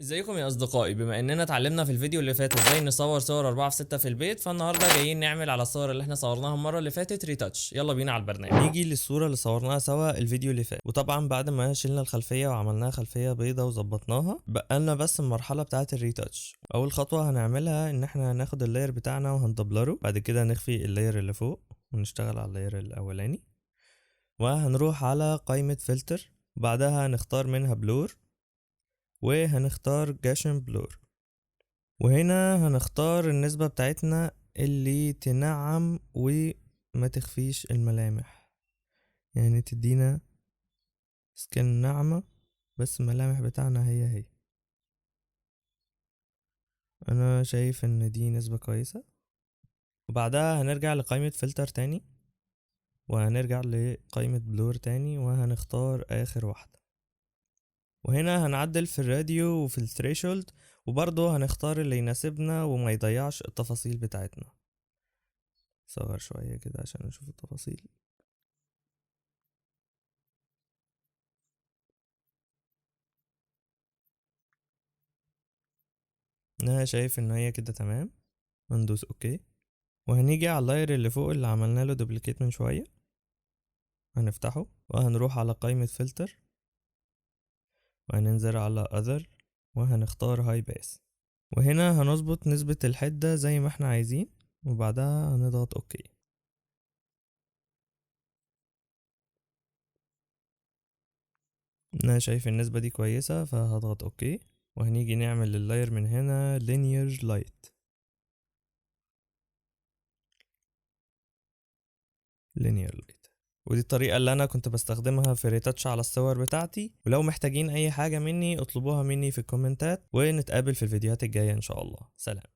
ازيكم يا اصدقائي؟ بما اننا اتعلمنا في الفيديو اللي فات ازاي نصور صور 4 في 6 في البيت، فالنهارده جايين نعمل على الصور اللي احنا صورناها المرة اللي فاتت retouch. يلا بينا على البرنامج. نيجي للصورة اللي صورناها سوا الفيديو اللي فات، وطبعا بعد ما شلنا الخلفية وعملناها خلفية بيضة وظبطناها، بقى لنا بس المرحلة بتاعه ال retouch. اول خطوة هنعملها ان احنا هناخد ال layer بتاعنا وهندبلره، بعد كده نخفي ال layer اللي فوق ونشتغل على ال layer الاولاني، وهنروح على قائمة فلتر، وبعدها هنختار منها blur، وهنختار Gaussian blur، وهنا هنختار النسبة بتاعتنا اللي تنعم وما تخفيش الملامح، يعني تدينا skin ناعمة بس الملامح بتاعنا هي هي. انا شايف ان دي نسبة كويسة. وبعدها هنرجع لقائمة فلتر تاني، وهنرجع لقائمة blur تاني، وهنختار اخر واحدة، وهنا هنعدل في ال ratio وفي ال threshold، وبرضه هنختار اللي يناسبنا وما يضيعش التفاصيل بتاعتنا. صغر شوية كده عشان نشوف التفاصيل. انا شايف ان هي كده تمام، هندوس okay، وهنيجي على ال layer اللي فوق اللي عملنا له duplicate من شوية، هنفتحه وهنروح على قائمة فلتر، وهننزل على other، وهنختار high pass، وهنا هنظبط نسبة الحدة زي ما احنا عايزين، وبعدها هنضغط okay. انا شايف النسبة دي كويسة فهضغط okay، وهنيجي نعمل لل layer من هنا linear light، linear light. ودي الطريقة اللي أنا كنت بستخدمها في retouch على الصور بتاعتي. ولو محتاجين أي حاجة مني اطلبوها مني في الكومنتات، ونتقابل في الفيديوهات الجاية إن شاء الله. سلام.